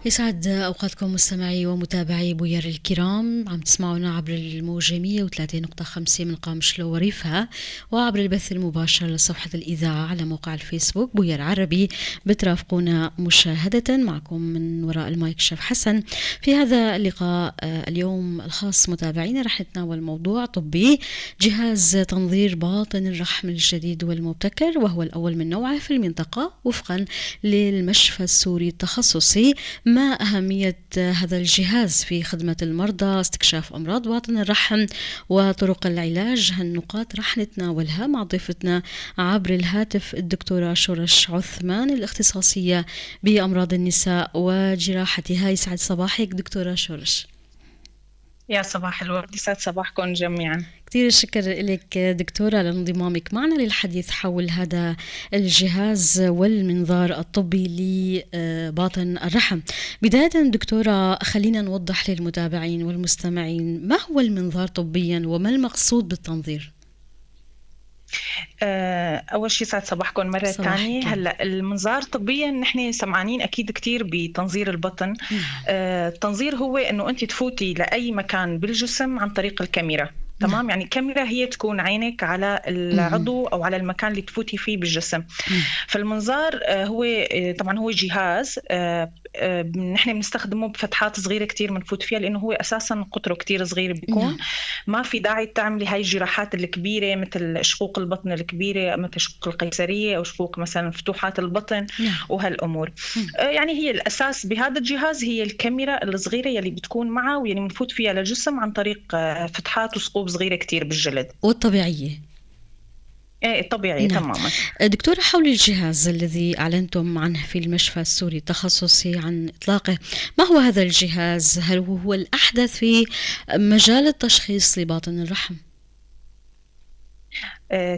يسعد أوقاتكم مستمعي ومتابعي بوير الكرام، عم تسمعونا عبر الموجة 103.5 من قامشلو وريفها، وعبر البث المباشر لصفحة الإذاعة على موقع الفيسبوك بوير عربي. بترافقونا مشاهدة معكم من وراء المايك شيف حسن. في هذا اللقاء اليوم الخاص متابعينا رح نتناول موضوع طبي، جهاز تنظير باطن الرحم الجديد والمبتكر، وهو الأول من نوعه في المنطقة وفقا للمشفى السوري التخصصي. ما أهمية هذا الجهاز في خدمة المرضى، استكشاف أمراض باطن الرحم وطرق العلاج؟ هالنقاط رح نتناولها مع ضيفتنا عبر الهاتف الدكتورة شرش عثمان، الاختصاصية بأمراض النساء وجراحتها. يسعد صباحك دكتورة شرش. يا صباح الورد، يسعد صباحكم جميعا. كثير الشكر لك دكتورة لانضمامك معنا للحديث حول هذا الجهاز والمنظار الطبي لباطن الرحم. بداية دكتورة، خلينا نوضح للمتابعين والمستمعين ما هو المنظار طبيا وما المقصود بالتنظير؟ أول شيء سعد صباحكم مرة ثانية. هلا المنظار طبيا نحن سمعانين أكيد كتير بتنظير البطن. التنظير هو إنه أنت تفوتي لأي مكان بالجسم عن طريق الكاميرا. تمام، يعني الكاميرا هي تكون عينك على العضو او على المكان اللي تفوتي فيه بالجسم. فالمنظار هو طبعا هو جهاز نحن بنستخدمه بفتحات صغيرة كتير بنفوت فيها، لانه هو اساسا قطرة كتير صغير بيكون. ما في داعي تعملي هاي الجراحات الكبيرة مثل شقوق البطن الكبيرة، مثل شقوق القيصريه او شقوق مثلا فتوحات البطن وهالامور. يعني هي الاساس بهذا الجهاز هي الكاميرا الصغيرة يلي بتكون معه ويلي بنفوت فيها للجسم عن طريق فتحات وثقوب صغيرة كتير بالجلد. والطبيعية. ايه طبيعي. نعم. تماما. دكتورة، حول الجهاز الذي أعلنتم عنه في المشفى السوري التخصصي عن إطلاقه، ما هو هذا الجهاز؟ هل هو الأحدث في مجال التشخيص لباطن الرحم؟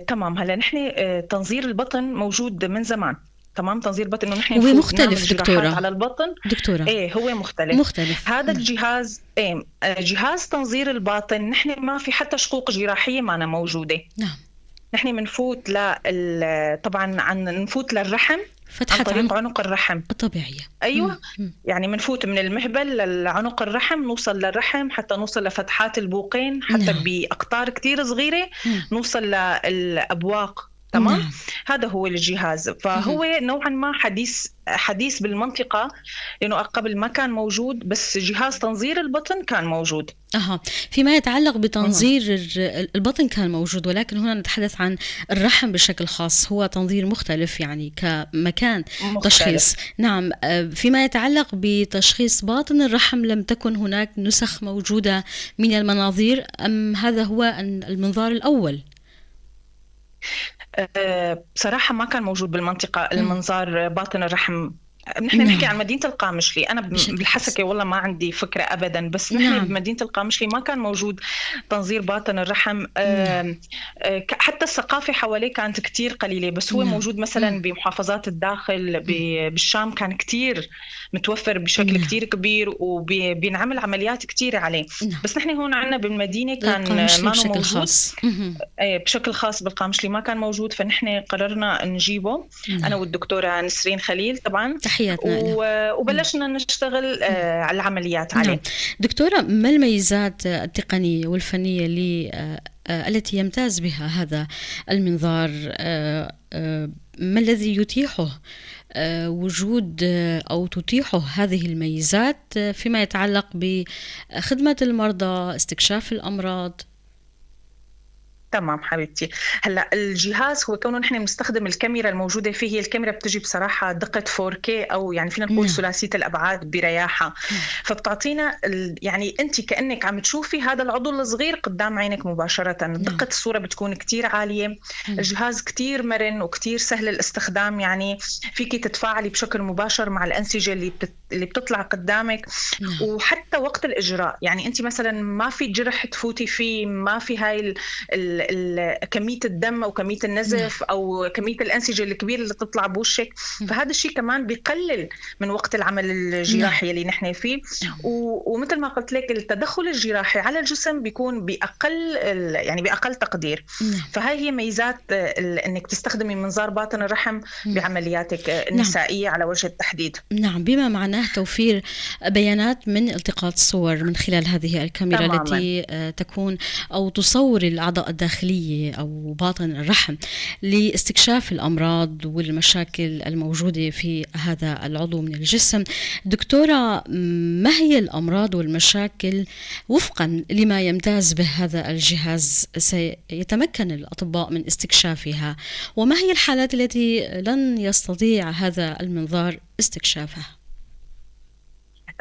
تمام. هلا نحن تنظير البطن موجود من زمان. تمام، تنظير بطن انه نحن هو مختلف دكتورة على البطن. دكتورة ايه هو مختلف. هذا الجهاز ايه جهاز تنظير الباطن، نحن ما في حتى شقوق جراحية معنا موجودة. نعم. نحن بنفوت طبعا عن نفوت للرحم فتحة عن طريق عنق الرحم الطبيعية. أيوة. يعني بنفوت من المهبل لعنق الرحم، نوصل للرحم حتى نوصل لفتحات البوقين، حتى نعم. بأقطار كتير صغيرة نوصل للأبواق. تمام. نعم. هذا هو الجهاز. فهو نوعا ما حديث بالمنطقة، لأنه قبل ما كان موجود، بس جهاز تنظير البطن كان موجود. فيما يتعلق بتنظير البطن كان موجود، ولكن هنا نتحدث عن الرحم بشكل خاص، هو تنظير مختلف يعني كمكان مختلف. تشخيص. نعم. فيما يتعلق بتشخيص باطن الرحم لم تكن هناك نسخ موجودة من المناظير، أم هذا هو المنظار الأول؟ بصراحة ما كان موجود بالمنطقة المنظار باطن الرحم. نحن نحكي عن مدينة القامشلي، أنا بالحسكة والله ما عندي فكرة أبدا، بس نحن بمدينة القامشلي ما كان موجود تنظير باطن الرحم. حتى الثقافة حواليه كانت كتير قليلة، بس هو موجود مثلا بمحافظات الداخل، بالشام كان كتير متوفر بشكل كتير كبير، وبينعمل عمليات كتير عليه. بس نحن هون عندنا بالمدينة كان ما موجود خاص. بشكل خاص بالقامشلي ما كان موجود، فنحن قررنا نجيبه. أنا والدكتورة نسرين خليل طبعا، وبلشنا نشتغل على العمليات عليه. نعم. دكتورة، ما الميزات التقنية والفنية التي يمتاز بها هذا المنظار؟ ما الذي يتيحه وجود أو تتيحه هذه الميزات فيما يتعلق بخدمة المرضى، استكشاف الأمراض؟ تمام حبيبتي. هلا الجهاز هو كونه نحن بنستخدم الكاميرا الموجودة فيه، هي الكاميرا بتجي بصراحة دقه 4K او يعني فينا نقول ثلاثية الابعاد برياحه. فبتعطينا يعني انت كانك عم تشوفي هذا العضو الصغير قدام عينك مباشرة. دقه الصورة بتكون كتير عالية. الجهاز كتير مرن وكتير سهل الاستخدام، يعني فيكي تتفاعلي بشكل مباشر مع الانسجة اللي بتطلع قدامك. وحتى وقت الاجراء، يعني انت مثلا ما في جرح تفوتي فيه، ما في هاي كمية الدم أو كمية النزف أو كمية الأنسجة الكبيرة اللي تطلع بوشك. فهذا الشيء كمان بيقلل من وقت العمل الجراحي اللي نحن فيه. ومثل ما قلت لك التدخل الجراحي على الجسم بيكون بأقل يعني بأقل تقدير. فهاي هي ميزات انك تستخدمي منظار باطن الرحم بعملياتك النسائية على وجه التحديد. نعم، بما معناه معناه توفير بيانات من التقاط صور من خلال هذه الكاميرا التي تكون أو تصور الأعضاء الداخلية أو باطن الرحم لاستكشاف الأمراض والمشاكل الموجودة في هذا العضو من الجسم. دكتورة، ما هي الأمراض والمشاكل وفقا لما يمتاز به هذا الجهاز سيتمكن الأطباء من استكشافها، وما هي الحالات التي لن يستطيع هذا المنظار استكشافها؟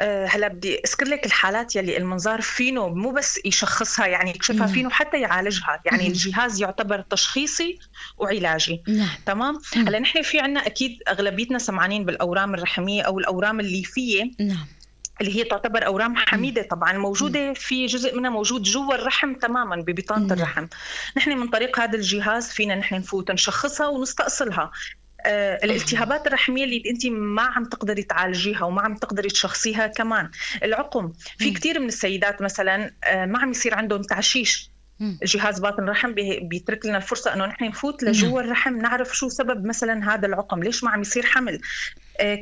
هلا بدي اذكر لك الحالات يلي المنظار فينه مو بس يشخصها، يعني يكشفها، فينه حتى يعالجها، يعني الجهاز يعتبر تشخيصي وعلاجي. تمام. هلا نحن في عنا اكيد اغلبيتنا سمعانين بالاورام الرحميه او الاورام الليفيه. اللي هي تعتبر اورام حميده، طبعا موجودة في جزء منها موجود جوا الرحم تماما ببطانه الرحم. نحن من طريق هذا الجهاز فينا نحن نفوت نشخصها ونستأصلها. الالتهابات الرحميه اللي انت ما عم تقدري تعالجيها وما عم تقدري تشخصيها، كمان العقم، في كثير من السيدات مثلا ما عم يصير عندهم تعشيش، جهاز باطن الرحم بيترك لنا الفرصة انه نحن نفوت لجوا الرحم نعرف شو سبب مثلا هذا العقم، ليش ما عم يصير حمل.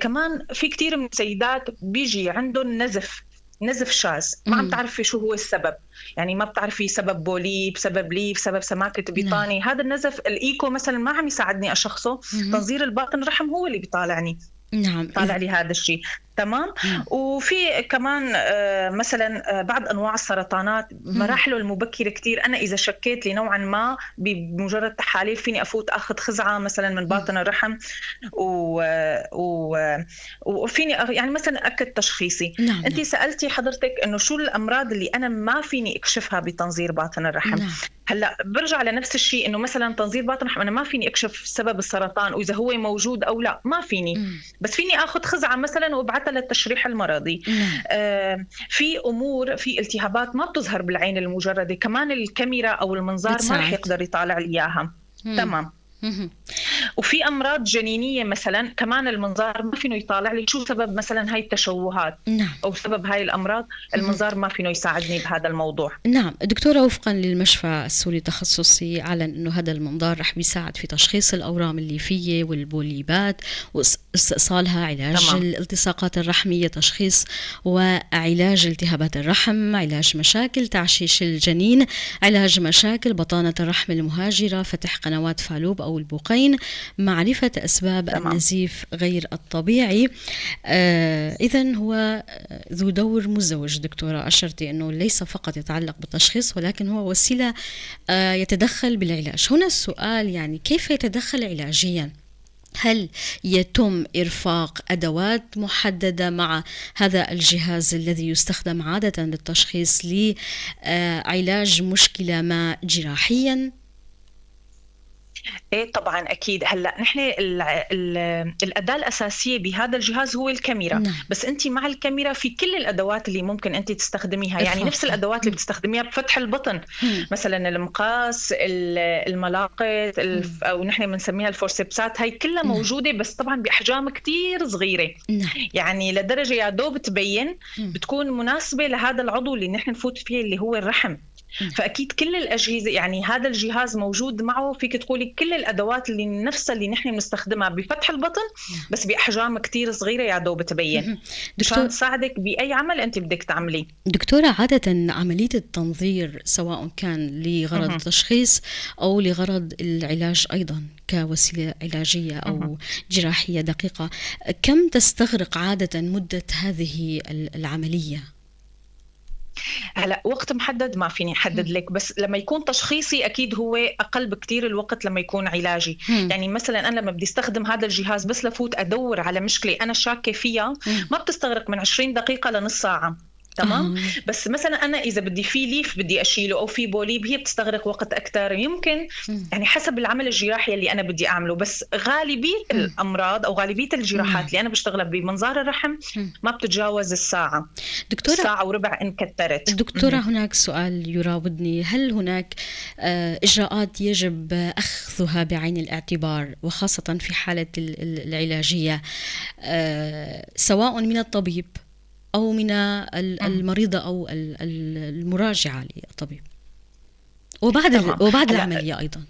كمان في كثير من السيدات بيجي عندهم نزف شاذ، ما عم تعرفي شو هو السبب، يعني ما بتعرفي سبب بوليب، سبب ليف، سبب سماكة بطاني. هذا النزف الإيكو مثلا ما عم يساعدني أشخصه، تنظير الباطن الرحم هو اللي بيطالعني. طالع لي هذا الشيء. تمام. وفي كمان مثلا بعض انواع السرطانات مراحله المبكرة كثير، انا اذا شكيت لنوعا ما بمجرد تحاليل فيني افوت اخذ خزعه مثلا من باطن الرحم وفيني يعني مثلا اكد تشخيصي. انت سالتي حضرتك انه شو الامراض اللي انا ما فيني اكشفها بتنظير باطن الرحم. هلا برجع لنفس الشيء، انه مثلا تنظير باطن الرحم انا ما فيني اكشف سبب السرطان واذا هو موجود او لا، ما فيني. بس فيني اخذ خزعه مثلا وابعثها للتشريح المرضي. في امور، في التهابات ما بتظهر بالعين المجردة، كمان الكاميرا او المنظار ما رح يقدر يطالع لي اياها. تمام. وفي امراض جنينيه مثلا كمان المنظار ما فينه يطالع لي شو سبب مثلا هاي التشوهات. او سبب هاي الامراض، المنظار ما فينه يساعدني بهذا الموضوع. نعم دكتوره، وفقا للمشفى السوري التخصصي اعلن انه هذا المنظار رح بيساعد في تشخيص الاورام الليفيه والبوليبات واستئصالها، علاج الالتصاقات الرحميه، تشخيص وعلاج التهابات الرحم، علاج مشاكل تعشيش الجنين، علاج مشاكل بطانه الرحم المهاجره، فتح قنوات فالوب او البوقين، معرفة أسباب النزيف غير الطبيعي. إذا هو ذو دور مزدوج دكتورة، أشرتي أنه ليس فقط يتعلق بالتشخيص ولكن هو وسيلة يتدخل بالعلاج. هنا السؤال، يعني كيف يتدخل علاجيا؟ هل يتم إرفاق أدوات محددة مع هذا الجهاز الذي يستخدم عادة للتشخيص لعلاج مشكلة ما جراحيا؟ ايه طبعا اكيد. هلا نحن الاداة الاساسية بهذا الجهاز هو الكاميرا. بس انت مع الكاميرا في كل الادوات اللي ممكن انت تستخدميها، يعني نفس الادوات اللي بتستخدميها بفتح البطن، مثلا المقاس، الملاقط، او نحن بنسميها الفورسبسات، هاي كلها موجودة، بس طبعا باحجام كثير صغيرة. يعني لدرجة يا دوب تبين، بتكون مناسبة لهذا العضو اللي نحن نفوت فيه اللي هو الرحم. فاكيد كل الاجهزة، يعني هذا الجهاز موجود معه، فيك تقولي كل الادوات اللي نفسها اللي نحن بنستخدمها بفتح البطن، بس باحجام كثير صغيرة يا دوب تبين، مشان تساعدك باي عمل انت بدك تعمليه. دكتورة، عادة عملية التنظير سواء كان لغرض التشخيص او لغرض العلاج ايضا كوسيلة علاجية او جراحية دقيقة، كم تستغرق عادة مده هذه العملية؟ هلا وقت محدد ما فيني احدد لك، بس لما يكون تشخيصي اكيد هو اقل بكثير الوقت لما يكون علاجي. يعني مثلا انا لما بدي استخدم هذا الجهاز بس لفوت ادور على مشكلة انا شاكه فيها، ما بتستغرق من 20 دقيقة لنص ساعة. تمام. بس مثلا انا اذا بدي في ليف بدي اشيله او في بوليب، هي بتستغرق وقت اكثر يمكن، يعني حسب العمل الجراحي اللي انا بدي اعمله. بس غالبية الامراض او غالبية الجراحات اللي انا بشتغلها بمنظار الرحم ما بتتجاوز الساعة. دكتورة، ساعة وربع ان كثرت. دكتورة، هناك سؤال يراودني، هل هناك اجراءات يجب اخذها بعين الاعتبار وخاصة في حاله العلاجية، سواء من الطبيب أو من المريضة أو المراجعة للطبيب وبعد العملية أيضا؟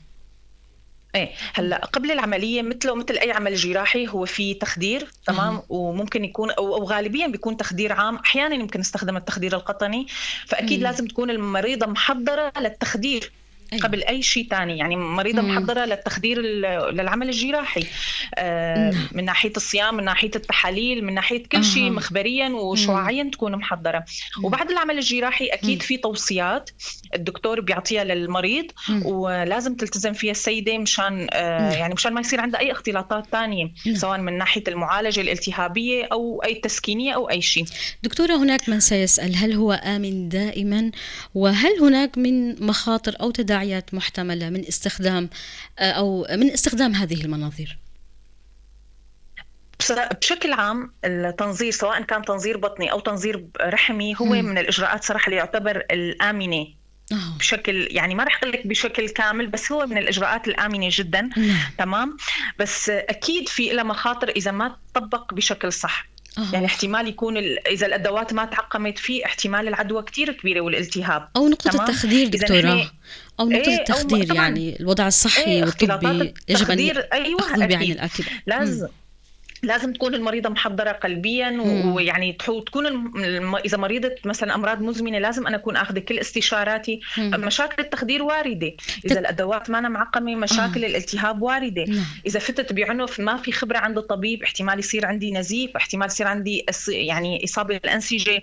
إيه، هلأ قبل العملية مثله مثل أي عمل جراحي هو في تخدير، تمام؟ وممكن يكون أو غالبيًا بيكون تخدير عام، أحيانًا يمكن نستخدم التخدير القطني، فأكيد لازم تكون المريضة محضّرة للتخدير. أيوة. قبل أي شيء ثاني، يعني مريضة محضرة للتخدير للعمل الجراحي، من ناحية الصيام، من ناحية التحاليل، من ناحية كل شيء مخبريا وشعاعيا تكون محضرة. وبعد العمل الجراحي أكيد في توصيات الدكتور بيعطيها للمريض ولازم تلتزم فيها السيدة مشان يعني مشان ما يصير عندها أي اختلاطات ثانية، سواء من ناحية المعالجة الالتهابية أو أي تسكينية أو أي شيء. دكتورة، هناك من سيسأل هل هو آمن دائما، وهل هناك من مخاطر أو تداعيات محتملة من استخدام أو من استخدام هذه المناظير؟ بشكل عام التنظير سواء كان تنظير بطني أو تنظير رحمي هو من الإجراءات صراحة اللي يعتبر الآمنة. بشكل يعني ما رح أقول لك بشكل كامل، بس هو من الإجراءات الآمنة جدا. تمام، بس أكيد في لها مخاطر إذا ما تطبق بشكل صح. يعني احتمال يكون إذا الأدوات ما تعقمت في احتمال العدوى كتير كبيرة والالتهاب. أو نقطة تمام؟ التخدير إذا دكتورة. نحن أو نقطة إيه، أو التخدير، طبعاً. يعني الوضع الصحي إيه، والطبي اختلاطات يجب أن التخدير، أيوة، أخذه بعين أكيد. الاعتبار. لازم تكون المريضة محضرة قلبياً ويعني تكون إذا مريضة مثلاً أمراض مزمنة لازم أنا أكون أخذ كل استشاراتي. مشاكل التخدير واردة، إذا الأدوات ما أنا معقمة مشاكل الالتهاب واردة. إذا فتت بعنف ما في خبرة عند الطبيب احتمال يصير عندي نزيف، احتمال يصير عندي إصابة بالأنسجة.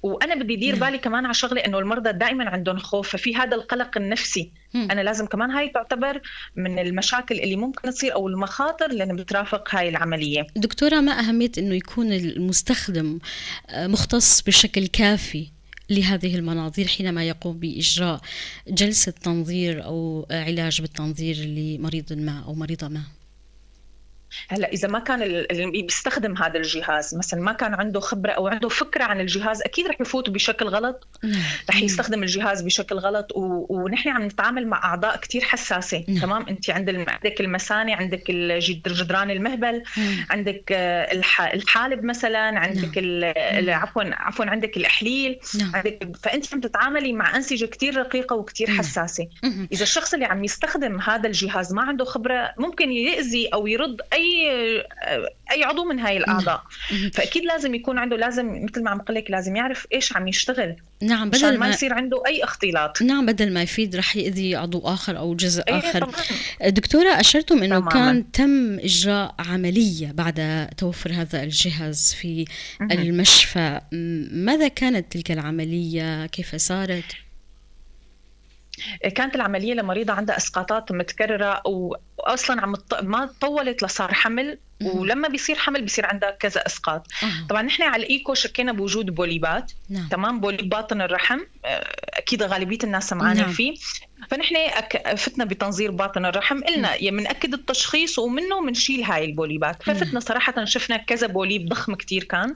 وأنا بدي دير بالي كمان على شغلة إنه المرضى دائماً عندهم خوف، ففي هذا القلق النفسي. أنا لازم كمان هاي تعتبر من المشاكل اللي ممكن تصير أو المخاطر اللي بترافق هاي العملية. دكتورة، ما أهمية إنه يكون المستخدم مختص بشكل كافي لهذه المناظير حينما يقوم بإجراء جلسة تنظير أو علاج بالتنظير لمريض ما أو مريضة ما؟ هلا إذا ما كان اللي بيستخدم هذا الجهاز مثلا ما كان عنده خبرة أو عنده فكرة عن الجهاز، أكيد رح يفوت بشكل غلط. رح يستخدم الجهاز بشكل غلط، ونحن عم نتعامل مع أعضاء كتير حساسة. تمام، أنت عندك المثانة، عندك جدران المهبل، عندك الحالب مثلا، عندك عفوا، عندك الإحليل، فأنت عم تتعاملي مع أنسجة كتير رقيقة وكتير حساسة. إذا الشخص اللي عم يستخدم هذا الجهاز ما عنده خبرة ممكن يأذي أو يرد أي عضو من هاي الأعضاء. فأكيد لازم يكون عنده، لازم مثل ما عم قلك لازم يعرف إيش عم يشتغل. مشان ما يصير عنده أي اختلاط. بدل ما يفيد رح يأذي عضو آخر أو جزء آخر. طبعاً. دكتورة، أشرتم إنه كان تم إجراء عملية بعد توفر هذا الجهاز في المشفى، ماذا كانت تلك العملية؟ كيف صارت؟ كانت العملية لمريضة عندها إسقاطات متكررة وأصلاً ما طولت لصار حمل، ولما بيصير حمل بيصير عندها كذا إسقاط. طبعاً نحن على الإيكو شكينا بوجود بوليبات. تمام، بوليب باطن الرحم، أكيد غالبية الناس سمعانة فيه. فنحن فتنا بتنظير باطن الرحم، قلنا يا منأكد التشخيص ومنه منشيل هاي البوليبات. ففتنا صراحة شفنا كذا بوليب ضخم كتير كان.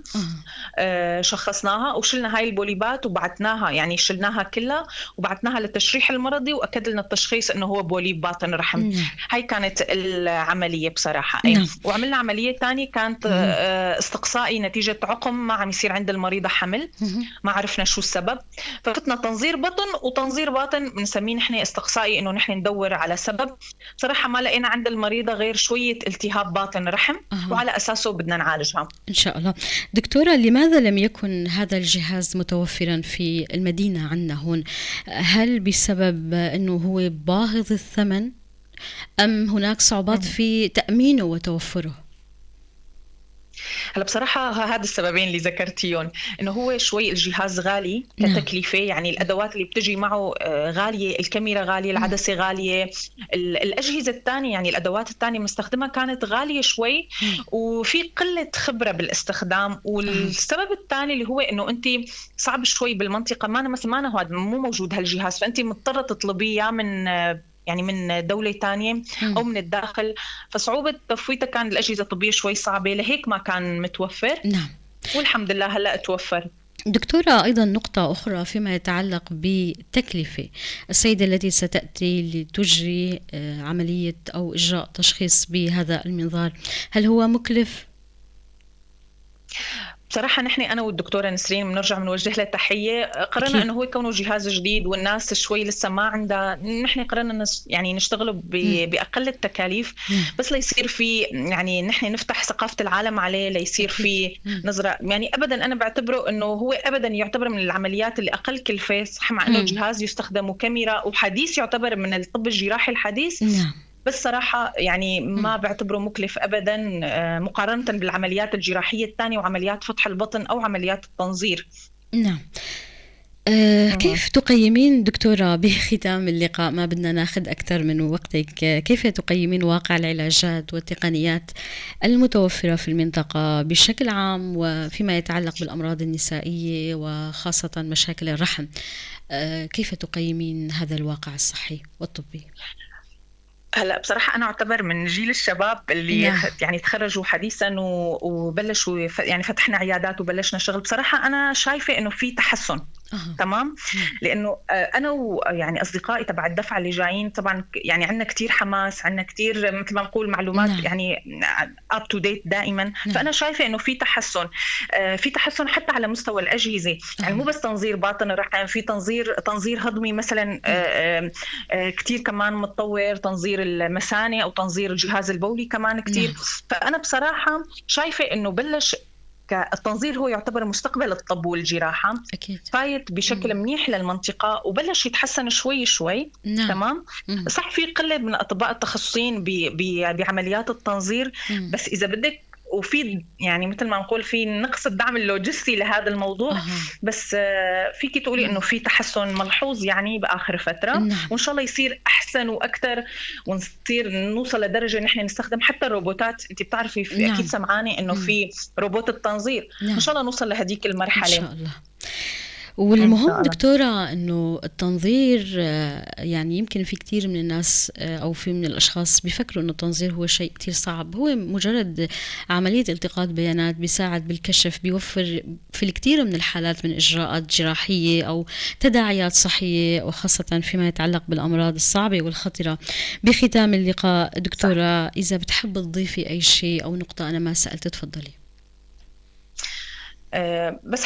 شخصناها وشلنا هاي البوليبات وبعتناها، يعني شلناها كلها وبعتناها للتشريح المرضي، وأكد لنا التشخيص إنه هو بوليب باطن الرحم. هاي كانت العملية بصراحة. وعملنا عملية تانية كانت، استقصائي نتيجة عقم ما عم يصير عند المريضة حمل، ما عرفنا شو السبب، ففتنا تنظير بطن وتنظير باطن بنسميه نحن استقصائي، إنه نحن ندور على سبب. صراحة ما لقينا عند المريضة غير شوية التهاب باطن رحم، وعلى أساسه بدنا نعالجها إن شاء الله. دكتورة، لماذا لم يكن هذا الجهاز متوفرا في المدينة عندنا هون؟ هل بسبب إنه هو باهظ الثمن أم هناك صعوبات في تأمينه وتوفره؟ هلا بصراحة هذا السببين اللي ذكرتيهم، إنه هو شوي الجهاز غالي كتكلفة، يعني الأدوات اللي بتجي معه غالية، الكاميرا غالية، العدسة غالية، الأجهزة الثانية يعني الأدوات الثانية المستخدمة كانت غالية شوي، وفي قلة خبرة بالاستخدام. والسبب الثاني اللي هو إنه أنت صعب شوي بالمنطقة، ما أنا مثلا ما أنا هذا مو موجود هالجهاز، فأنت مضطرة تطلبيه من دولة تانية أو من الداخل، فصعوبة تفويتها كان الأجهزة الطبية شوي صعبة، لهيك ما كان متوفر. والحمد لله هلأ توفر. دكتورة، أيضا نقطة أخرى فيما يتعلق بالتكلفة، السيدة التي ستأتي لتجري عملية أو إجراء تشخيص بهذا المنظار، هل هو مكلف؟ بصراحة نحن أنا والدكتورة نسرين بنرجع بنوجه لها تحية، قررنا إنه هو كونه جهاز جديد والناس شوي لسه ما عندها، نحن قررنا يعني نشتغله بأقل التكاليف، بس ليصير في يعني نحن نفتح ثقافة العالم عليه، ليصير في نظرة. يعني أبدا أنا بعتبره إنه هو أبدا يعتبر من العمليات اللي أقل كلفة، صح مع إنه جهاز يستخدم وكاميرا وحديث، يعتبر من الطب الجراحي الحديث. بس صراحة يعني ما بعتبره مكلف أبدا مقارنة بالعمليات الجراحية الثانية وعمليات فتح البطن أو عمليات التنظير. نعم. كيف تقيمين دكتورة بختام اللقاء، ما بدنا ناخذ أكثر من وقتك، كيف تقيمين واقع العلاجات والتقنيات المتوفرة في المنطقة بشكل عام وفيما يتعلق بالأمراض النسائية وخاصة مشاكل الرحم؟ كيف تقيمين هذا الواقع الصحي والطبي؟ هلا بصراحة أنا أعتبر من جيل الشباب اللي يعني تخرجوا حديثا وبلشوا، يعني فتحنا عيادات وبلشنا شغل. بصراحة أنا شايفة إنه في تحسن. تمام، لأنه أنا ويعني أصدقائي تبع الدفعة اللي جايين طبعا يعني عندنا كتير حماس، عندنا كتير مثل ما نقول معلومات، يعني up to date دائما. فأنا شايفة إنه في تحسن، في تحسن حتى على مستوى الأجهزة، يعني مو بس تنظير باطن الرحم، في تنظير هضمي مثلا كتير كمان متطور، تنظير المثانة أو تنظير الجهاز البولي كمان كتير. فأنا بصراحة شايفة إنه بلش التنظير هو يعتبر مستقبل الطب والجراحة. فايت بشكل منيح للمنطقة وبلش يتحسن شوي شوي. تمام. صح في قلة من الأطباء التخصصيين بعمليات التنظير، بس إذا بدك وفي يعني مثل ما نقول في نقص الدعم اللوجستي لهذا الموضوع. بس فيك تقولي انه في تحسن ملحوظ يعني باخر فترة. وان شاء الله يصير احسن واكثر، ونصير نوصل لدرجة نحن نستخدم حتى الروبوتات. انت بتعرفي في اكيد سمعانه انه في روبوت التنظير. ان شاء الله نوصل لهديك المرحلة ان شاء الله. والمهم دكتورة أنه التنظير، يعني يمكن في كتير من الناس أو في من الأشخاص بيفكروا أنه التنظير هو شيء كتير صعب. هو مجرد عملية التقاط بيانات، بيساعد بالكشف، بيوفر في الكثير من الحالات من إجراءات جراحية أو تداعيات صحية، وخاصة فيما يتعلق بالأمراض الصعبة والخطرة. بختام اللقاء دكتورة، إذا بتحب تضيفي أي شيء أو نقطة أنا ما سألت تفضلي. بس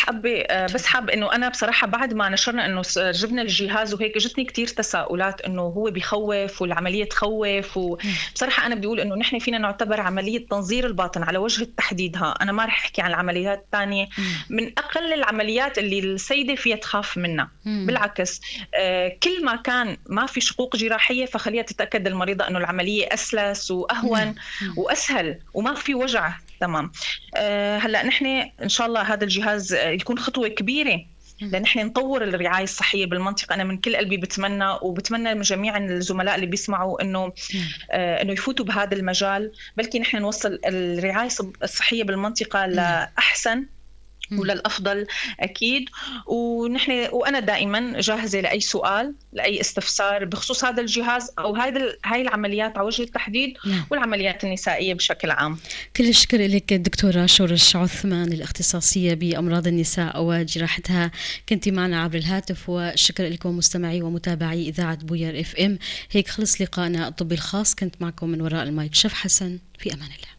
حابة انه انا بصراحة بعد ما نشرنا انه جبنا الجهاز وهيك، اجتني كثير تساؤلات انه هو بخوف والعملية تخوف. وبصراحة انا بدي اقول انه نحن فينا نعتبر عملية تنظير الباطن على وجه التحديد، ها انا ما رح احكي عن العمليات الثانية، من اقل العمليات اللي السيدة فيها تخاف منها. بالعكس، كل ما كان ما في شقوق جراحية فخليها تتاكد المريضة انه العملية اسلس واهون واسهل وما في وجع. تمام. هلا نحن ان شاء الله هذا الجهاز يكون خطوة كبيرة لنحن نطور الرعاية الصحية بالمنطقة. انا من كل قلبي بتمنى، وبتمنى من جميع الزملاء اللي بيسمعوا انه انه يفوتوا بهذا المجال، بلكي نحن نوصل الرعاية الصحية بالمنطقة لاحسن وللأفضل أكيد. ونحن وأنا دائما جاهزة لأي سؤال، لأي استفسار بخصوص هذا الجهاز أو هاي العمليات على وجه التحديد. والعمليات النسائية بشكل عام. كل الشكر لك الدكتورة شورش عثمان، الاختصاصية بأمراض النساء وجراحتها، كنت معنا عبر الهاتف. والشكر لكم مستمعي ومتابعي إذاعة بوير FM. هيك خلص لقائنا الطبي الخاص، كنت معكم من وراء المايك شف حسن، في أمان الله.